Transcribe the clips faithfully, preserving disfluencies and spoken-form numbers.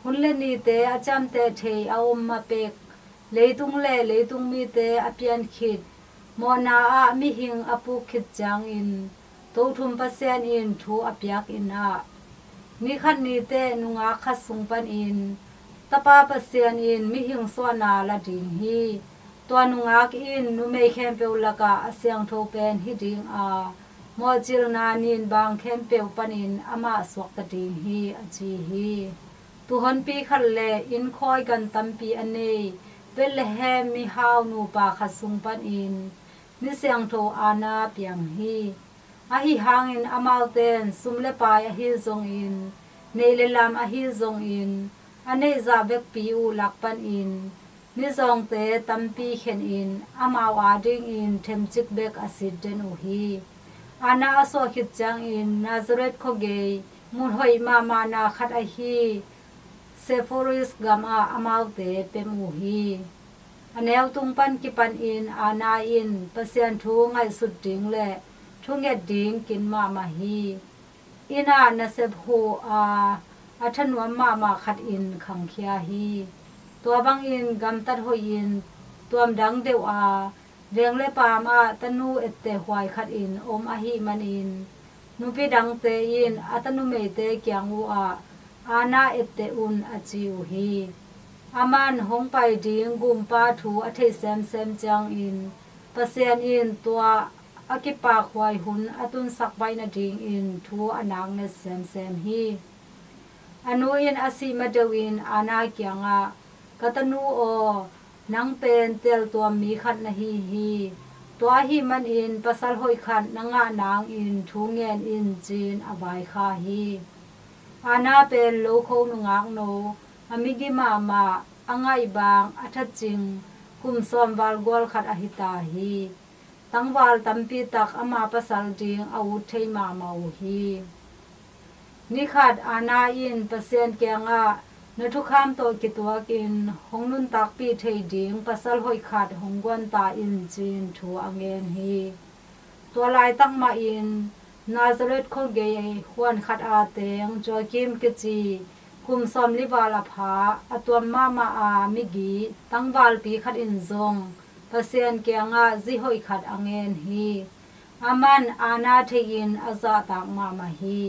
Hun le nite a ciamteh thei a om mah pek, leitung le leitung mite a pian khit, mawhna ah mihing a puk khit ciangin Tothum Pasian in thu a piak in ah, ni khat ni teh nungak khat sung panin Tapa Pasian in mihing suahna la ding hi. Tua nungak in numei khempeuh lakah a siangtho pen hi ding a, mawhcilna nin bang khempeuh panin amah suakta ding hi, a ci hi. Tuu honpi khat le inn khawi gan tampi a nei Bethlehem mihau nupa khat sung panin mi siangtho Anna piang hi. Ahi hangin amaute'n sum le pai ahi zongin, neih le lam ahi zongin, a neih zah vekpi uh lak panin mizawngte tampi khenin amau adingin themcik bek a sit den uh hi. Anna a suah khit ciangin Nazareth khuagei mun hoih mahmahna khat ahi Sepphoris gamah amaute pem uh hi. A neu tung pan kipanin Anna in Pasian thu ngaihsut ding le thunget ding kin mahmah hi. Inn ah nasep huh a, a thanuam mahmah khat in khangkhia hi. Tua bangin gamtat hoihin tuamdang deuh a, veng le paam ah tanu etteh huai khat in om ahih manin nupi dangte in a tanumeite kiang uh ah Anna etteh un, a ci uh hi. Aman hong pai ding gumpa thu a theih semsem ciangin Pasian in tua a kipakhuai hun a tunsak baih nadingin thu a naknget semsem hi. A nu in a sih madeuhin Anna kiangah, "Ka tanu aw, nang pen teltuam mi khat na hi hi. Tua ahih manin pasal hoih khat na ngah nangin thu ngen in," ci-in a vaikha hi. Anna pen lokho nungakno, a migi mahmah, a ngaihbang a thacing, kum sawm val gual khat ahi ta hi. Tangval tampi tak ama pasal ding a ut thei mahmah uh hi. Ni khat Anna in Pasian kiangah, "Na thukham tawh kituakin hong nuntakpih thei ding pasal hoih khat hong guan ta in," ci-in thu a ngen hi. Tua laitak mahin Nazareth khuagei huan khat a teng Joachim kici kum sawmli val a pha, a tuam mahmah a migi tangvalpi khat in zong Pasian kiangah zi hoih khat a ngen hi. Aman Anna theihin a zahtak mahmah hi.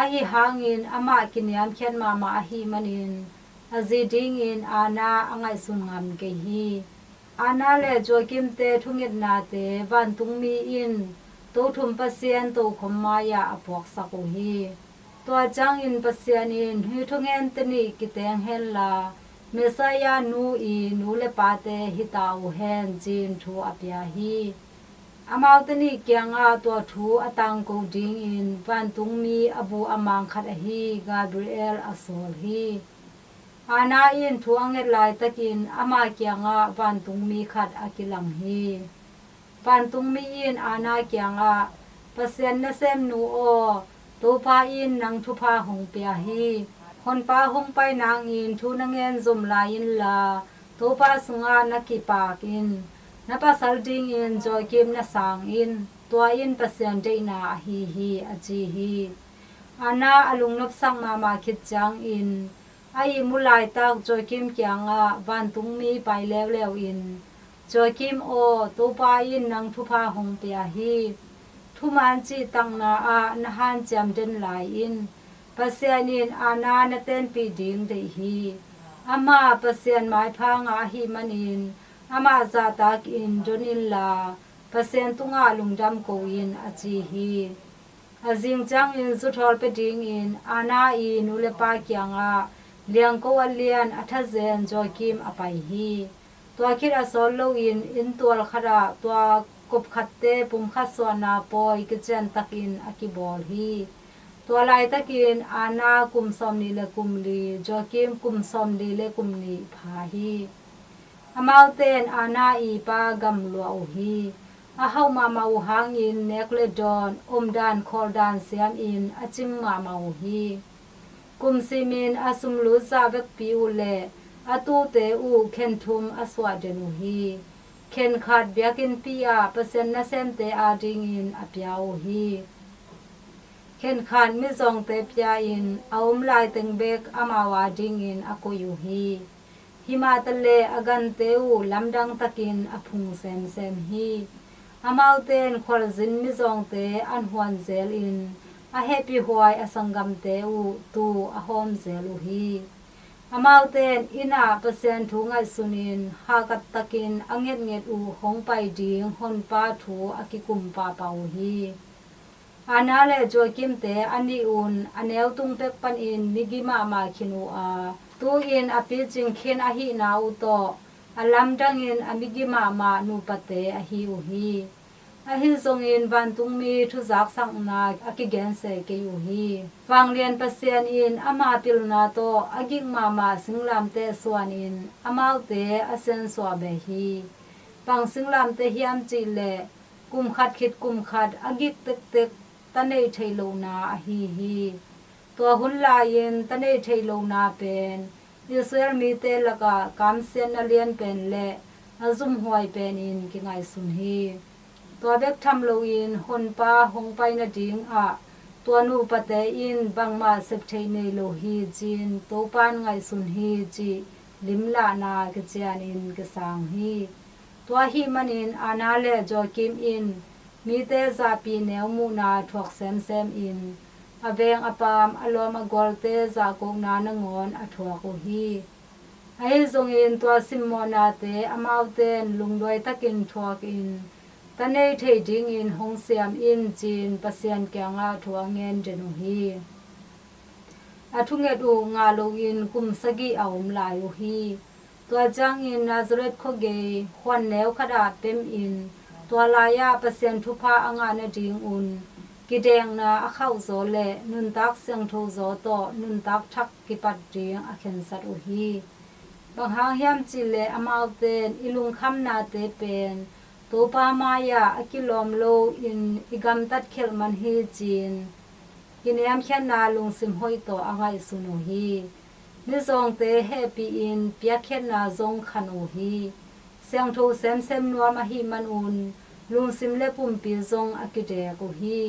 Ahi hangin amah kiniamkhiat mahmah ahih manin a zi dingin Anna a ngaihsun ngam kei hi. Anna le Joachim-te thungetnate vantungmi in Tothum Pasian tokhom mai-ah a puaksak uh hi. Tua ciangin Pasian in, "Hih thungen tenih kiteng henla, Messiah nu i nu le pate hi ta uh hen," ci-in thu a pia hi. Amaute nih kiangah tua thu a tangko dingin vantungmi a bu a mang khat ahi Gabriel a sawl hi. Anna in thu a nget laitakin ama kiangah vantungmi khat a kilang hi. Vantungmi in Anna kiangah, "Pasian nasemnu aw, Topa in nang thupha hong pia hi. Honpa hong pai nangin thu na ngen zom lai inla, Topa sungah na kipak in. Na pasal dingin Joachim na sang in. Tua in Pasian deihna ahi hi," a ci hi. Anna a lungnopsak mahmah khit ciangin a ihmu laitak Joachim kiangah vantungmi pai leuleu in, "Joachim aw, Topa in nang thupha hong pia hi. Thuman cihtakna ah na hanciam den lai in. Pasian in Anna na tenpih ding deih hi. Amah Pasian maipha ngah ahih manin amah zahtakin don inla, Pasian tungah lungdam ko in," a ci hi. A zing ciangin zuthawl pia dingin Anna i nu le pa kiangah liangko a lian a thazen Joachim a pai hi. Tua khit a sawt loin inntual khatah tua kop khatte pumkhat suahna pawi kician takin a kibawl hi. Tua laitakin Anna kum sawmnih le kum li, Joachim kum sawmli le kum nih pha hi. Amaute in Anna i pa gamluah uh hi. A hauh mahmah uh hangin nek le dawn, omdan khawldan siamin a cing mahmah uh hi. Kum simin a sumlut zah vekpi uh le a tuute uh khen thum a suah den uh hi. Khen khat biakinnpi ah Pasian nasemte adingin a pia uh hi. Khenkhat mizawngte pia-in a om laiteng bek amau adingin a koih uh hi. Himah taleh a gante uh lamdang takin a phung semsem hi. Amaute in khualzin mizawngte an huan zelin a hehpihhuai a sanggamte uh tuu a hawm zel uh hi. Amaute in inn ah Pasian thu ngaihsunin hahkat takin a ngetnget uh hong pai ding Honpa thu a kikum pahpah uh hi. Anna le Joachim-te a nih un a neutung pek panin migi mahmah khin uh a, tu-in a picing khin ahihna uh tawh a lamdangin a migi mahmah nupate ahi uh hi. Ahi zongin vantungmi thuzaksakna a kigense kei uh hi. Vanglian Pasian in ama pilna tawh a gik mahmah singlamteh suanin amaute a siansuah beh hi. Bang singlamteh hiam cihleh kum khat khit kum khat a gik tektek ta neih theih lohna ahi hi. Tua hun lai-in ta neih theih lohna pen Israel mite lakah kamsiatna lian pen le a zumhuai penin kingaihsun hi. Tua bek tham loin Honpa hong pai nadingah tua nupate in bangmah sep theih nei lo hi ci-in Topa in ngaihsun hi cih limlahna kicianin kisang hi. Tua ahih manin Anna le Joachim in mite zahpih neu muhna thuak semsemin a veng a paam a lawm a gualte zahkokna nangawn a thuak uh hi. Ahi zongin tua simmawhnate amaute in lungduai takin thuakin ta nei thei dingin hong siam in ci-in Pasian kiangah thu a ngen den uh hi. A thunget uh ngah loin kum sagih a om lai uh hi. Tua ciangin Nazareth khuagei huan neu khatah pemin tua lai-ah Pasian thupha a ngah nadingun kidekna a khauhzaw le nuntak siangthozaw tawh nuntak thak kipat ding a khensat uh hi. Bang hang hiam cihleh amaute in i lungkhamnate pen Topa mai-ah a kilawm loin i gamtat khialh man hi ci-in kiniamkhiatna lungsim hoih tawh a ngaihsun uh hi. Mizawngte hehpihin piakkhiatna zong khan uh hi. Siangtho semsem nuam ahih manun lungsim le pumpi zong a kidek uh hi.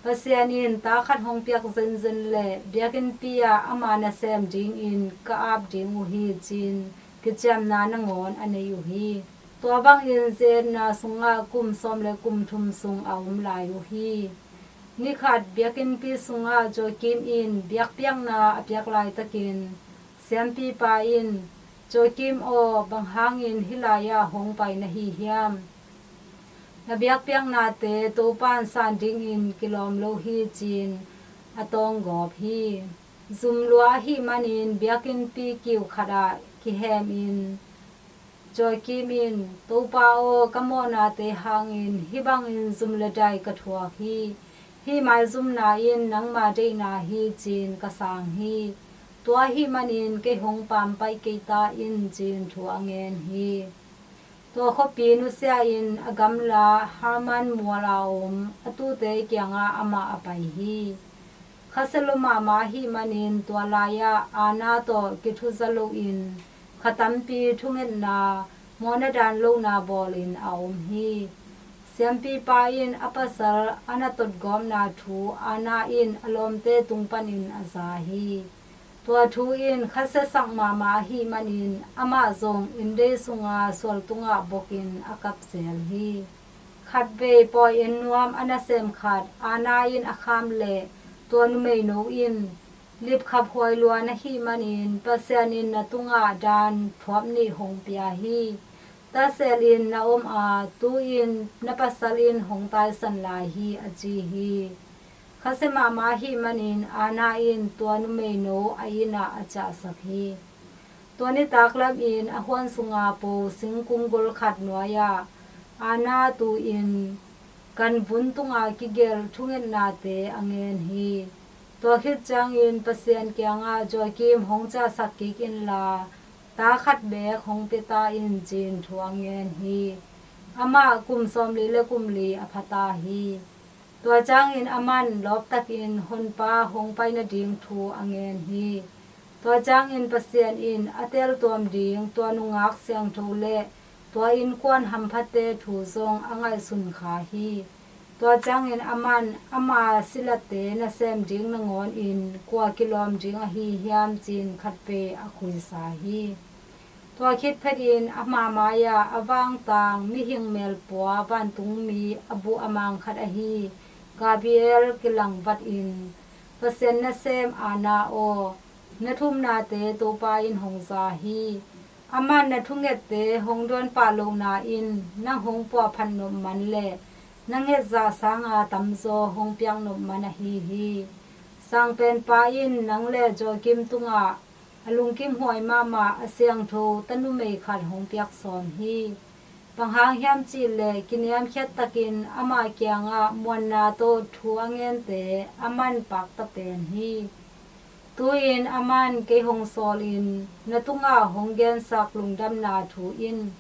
Pasian in ta khat hong piak zenzen le biakinnpi ah ama nasem dingin ka ap ding uh hi ci-in kiciamna nangawn a nei uh hi. Tua bangin zi-etna sungah kum sawm le kum thum sung a om lai uh hi. Nikhat biakinnpi sungah Joachim in biakpiakna a piak laitakin siampipa in, "Joachim aw, bang hangin hih lai-ah hong pai na hi hiam? Na biakpiaknate Topa in san dingin kilawm lo hi," ci-in a tawnggawp hi. Zum lua ahih manin biakinnpi kiu khatah kihemin Joachim in, "Topa aw, ka mawhnate hangin hih bangin zum le dai ka thuak hi. Hih maizumna in nangma deihna hi," ci-in ka sang hi. "Tua ahih manin kei hong pampaih kei ta in," ci-in thu a ngen hi. Tua khuapi nusia-in a gamla Hermon mual a om a tuute kiangah amah a pai hi. Khasia lua mahmah ahih manin tua lai-ah Anna tawh kithuza loin kha tampi thungetna, mawhna dan lohna bawlin a om hi. Siampipa in a pasal a na totgawpna thu Anna in a lawmte tung panin a za hi. Tua thu in khasiasak mahmah ahih manin amah zong inndei sunga sual tungah bokin a kap zel hi. Khatvei pawi en nuam a nasem khat Anna in a kham leh tua numeino in, "Lipkhap huai lua na hih manin Pasian in na tungah dan thuap nih hong pia hi. Tasel in na om a, tu-in na pasal in hong taisan lai hi," a ci hi. Khasia mahmah ahih manin Anna in tua numeino a inn ah a ciahsak hi. Tua nitak lamin a huan sunga po singkung gol khat nuai-ah Anna tu-in ganvun tunga kigelh thungetnate a ngen hi. Tua khit ciangin Pasian kiangah, "Joachim hong ciahsak kik inla, ta khat beek hong pia ta in," ci-in thu a ngen hi. Amah kum sawmli le kum li a pha ta hi. Tua ciangin aman lawptakin Honpa hong pai nading thu a ngen hi. Tua ciangin Pasian in a teltuam ding tua nungak siangtho le tua innkuan hamphate thu zong a ngaihsun kha hi. Tua ciangin aman ama silate nasem ding nangawnin kua kilawm ding ahi hiam ci-in khatvei a khuisa hi. Tua khit phetin ama mai-ah a vangtang mihing melpua vantungmi a buh a mang khat ahi Gabriel kilangvatin, Pasian nasem Anna aw, na thumnate Topa in hong za hi. Aman na thungette hong dawn pah lohna in nang hong puahphat nop man le na ngetzah sanga tamzaw hong piak nop man ahi hi. Sangpenpa in nang le Joachim tungah a lungkimhuai mahmah a siangtho tanumei khat hong piak sawm hi. Bang hang hiam cih leh kiniamkhiat takin ama kiangah muanna tawh thu a ngente aman pakta pen hi. Tu-in aman kei hong sawlin na tungah hong gensak lungdamna thu in,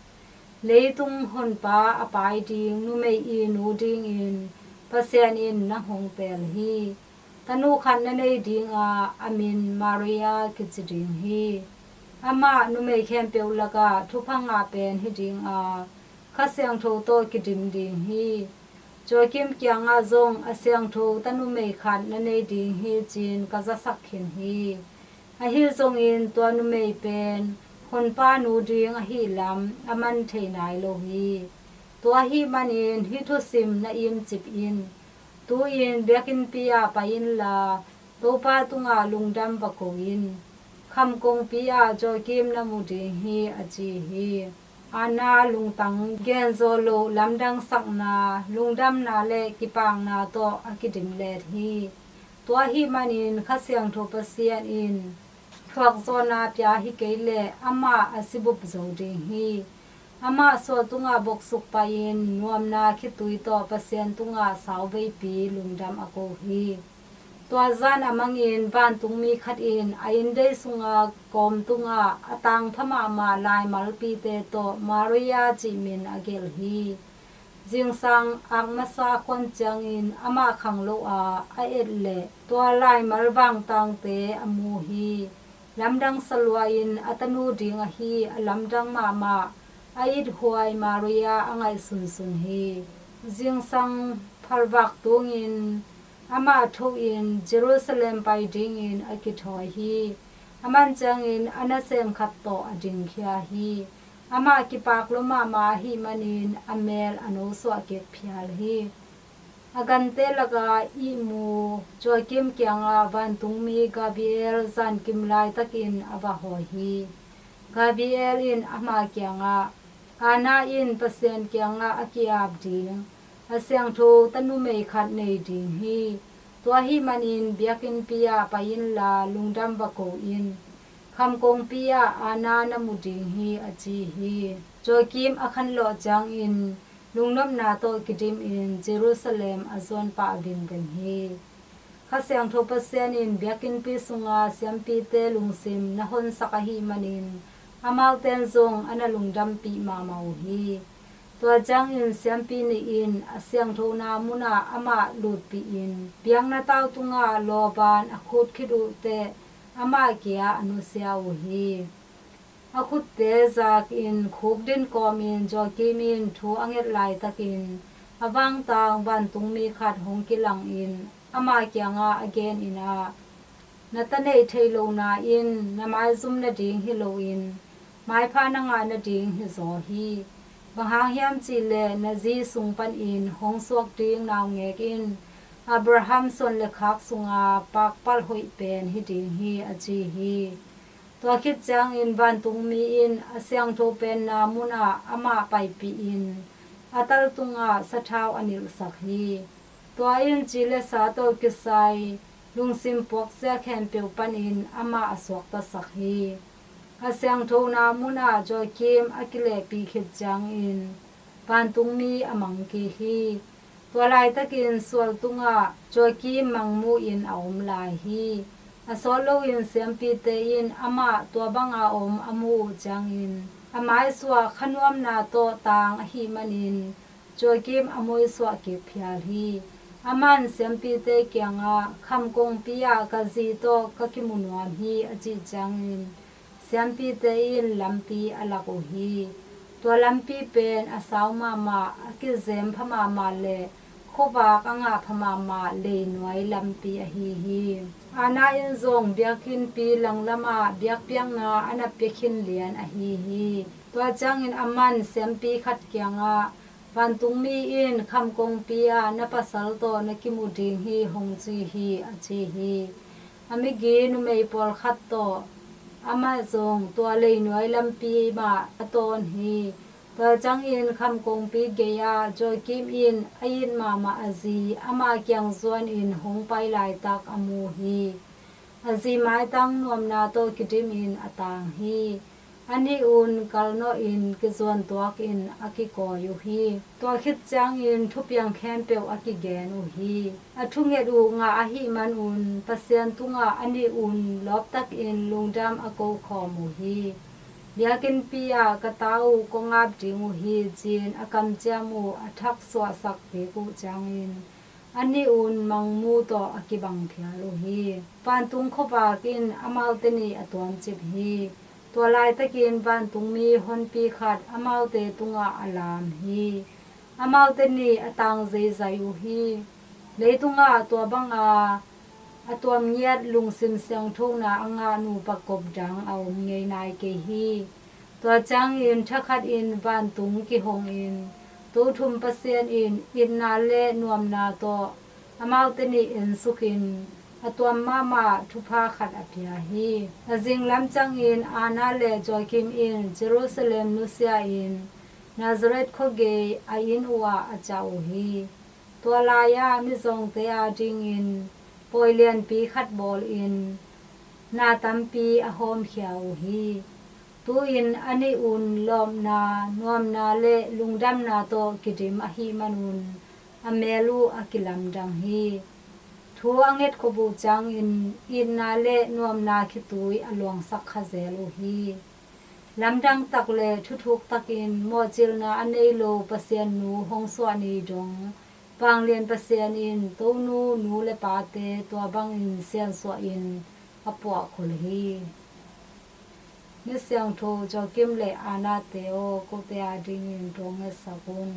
leitung honpa a pai ding numei i nu dingin Pasian in nang hong teel hi. Tanu khat na nei dinga a min Maria kici ding hi. Amah numei khempeuh lakah thupha ngah pen hi dinga Kha Siangtho tawh kidim ding hi. Joachim kiangah zong a siangtho tanumei khat na nei ding hi ci-in ka zasak khin hi. Ahi zongin tua numei pen honpa nu ding ahi lam a man thei nai lo hi. Tua ahih manin hih thusim na imcip in. Tu-in biakinnpi ah pai inla Topa tungah lungdam va ko in. Kham kongpi ah Joachim na mu ding hi, a ci hi. Anna lungtang genzaw loh lamdangsakna, lungdamna le kipakna tawh a kidim let hi. Tua ahih manin Kha Siangtho Pasian in thuakzawhna pia hi kei leh amah a sibup zo ding hi. Amah sual tungah boksuk pai-in nuamna khitui tawh Pasian tungah sauveipi lungdam a ko hi. Tua zan a mangin vantungmi khat in a inndei sunga kawm tungah a tangpha mahmah laimalpite tawh Maria cih min a gelh hi. Zingsang ak masa a khuan ciangin amah khanglo a a et leh tua laimal vangtangte a mu hi. Lamdang salua-in a tanu ding ahi a lamdang mahmah a ithuai Maria a ngaihsunsun hi. Zingsang phalvak tungin amah thohin Jerusalem pai dingin a kithawi hi. A man ciangin a nasem khat tawh a dingkhia hi. Amah kipak lua mahmah ahih manin a mel a nosuah kik phial hi. A gante lakah ihmu Joachim kiangah vantungmi Gabriel zankim laitakin a va hawi hi. Gabriel in ama kiangah, Anna in Pasian kiangah a ki-ap ding a siangtho tanumei khat nei ding hi. Tua ahih manin biakinnpi ah pai inla lungdam va ko in. Kham kongpi ah Anna na mu ding hi, a ci hi. Joachim a khanlawh ciangin lungnopna tawh kidimin Jerusalem a zuan pah vingveng hi. Kha Siangtho Pasian in biakinnpi sunga siampite lungsim na honsak ahih manin amaute'n zong a na lungdampih mahmah uh hi. Tua ciangin siampi nih in a siangthona munah amah lutpihin biakna tau tungah lawban a khut khit uh teh amah kia a nusia uh hi. A khutte zakin khukdin kawmin Joachim in thu a nget laitakin a vangtang vantungmi khat hong kilangin ama kiangah a genin ah, na ta neih theih lohna in na maizum nading hi loin maipha na ngah nading hi zaw hi. Bang hang hiam cihleh na zi sung panin hong suak ding naungek in Abraham suan le khak sunga pakpalh hoih pen hi ding hi, a ci hi. Tua khit ciangin vantungmi in a siangtho penna munah amah paipihin a tal tungah sathau a nilhsak hi. Tua in ci le sa tawh kisai lungsim puakzia khempeuh panin amah a suaktasak hi. A siangthona munah Joachim a kilehpih khit ciangin vantungmi a mang kik hi. Tua laitakin sual tungah Joachim mangmuhin a om lai hi. A sawt loin siampite in amah tua banga om a muh uh ciangin a maisuah khanuamna tawh tang ahih manin Joachim a muisuah kik phial hi. Aman siampite kiangah, kham kongpi ah ka zi tawh ka kimu nuam hi, a cih ciangin siampite in lampi a lak uh hi. Tua lampi pen a sau mahmah, a kizem pha mahmah le Khuavak a ngah pha mahmah leinuai lampi ahi hi. Anna in zong biakinnpi langlamah biakpiakna a na pia khin lian ahi hi. Tua ciangin aman siampi khat kiangah, "Vantungmi in khamkongpi ah na pasal tawh na kimu ding hi hong ci hi," a ci hi. A migi numei pawlkhat tawh amah zong tua leinuai lampi mah a tawn hi. Tua ciangin khamkongpi gei-ah Joachim in a it mahmah a zi ama kiang zuanin hong pai laitak a mu hi. A zi maitang nuamna tawh kidimin a tang hi. Anih un kalnawhin kizuan tuakin a kikawi uh hi. Tua khit ciangin thupiang khempeuh a kigen uh hi. A thunget uh ngah ahih manun Pasian tungah anih un lawptakin lungdam a kokhawm uh hi. Biakinnpi ah ka ta uh kong ap ding uh hi, ci-in a kamciam uh a thak suahsak kik uh ciangin anih un mangmu tawh a kibang phial uh hi. Vantung khuavak in amaute nih a tuamcip hi. Tua laitakin vantungmi honpi khat amaute tungah a lam hi. Amaute nih a tang zeizai uh hi. Leitungah tua banga a tuam ngiat lungsim siangthona a ngah nupa kop dang a om ngei nai kei hi. Tua ciangin thakhatin vantung kihongin, Tothum Pasian in itna le nuamna tawh amaute nih ensukin a tuam mahmah thupha khat a pia hi. A zinglam ciangin Anna le Joachim in Jerusalem nusia-in Nazareth khuagei a inn uhah a ciah uh hi. Tua lai-ah mizawngte adingin pawi lianpi khat bawlin na tampi a hawmkhia uh hi. Tu-in anih un lawpna, nuamna le lungdamna tawh kidim ahih manun a mel uh a kilamdang hi. Thu a ngetkhop uh ciangin itna le nuamna khitui a luangsak kha zel uh hi. Lamdang tak le thuthuk takin mawhcilna a nei lo Pasian nu hong suah ni dong, Vanglian Pasian in Tonu nu le pate tua bangin siansuahin a puahkhol hi. Misiangtho Joachim le Anna-te aw, kote adingin thong ngetsak un.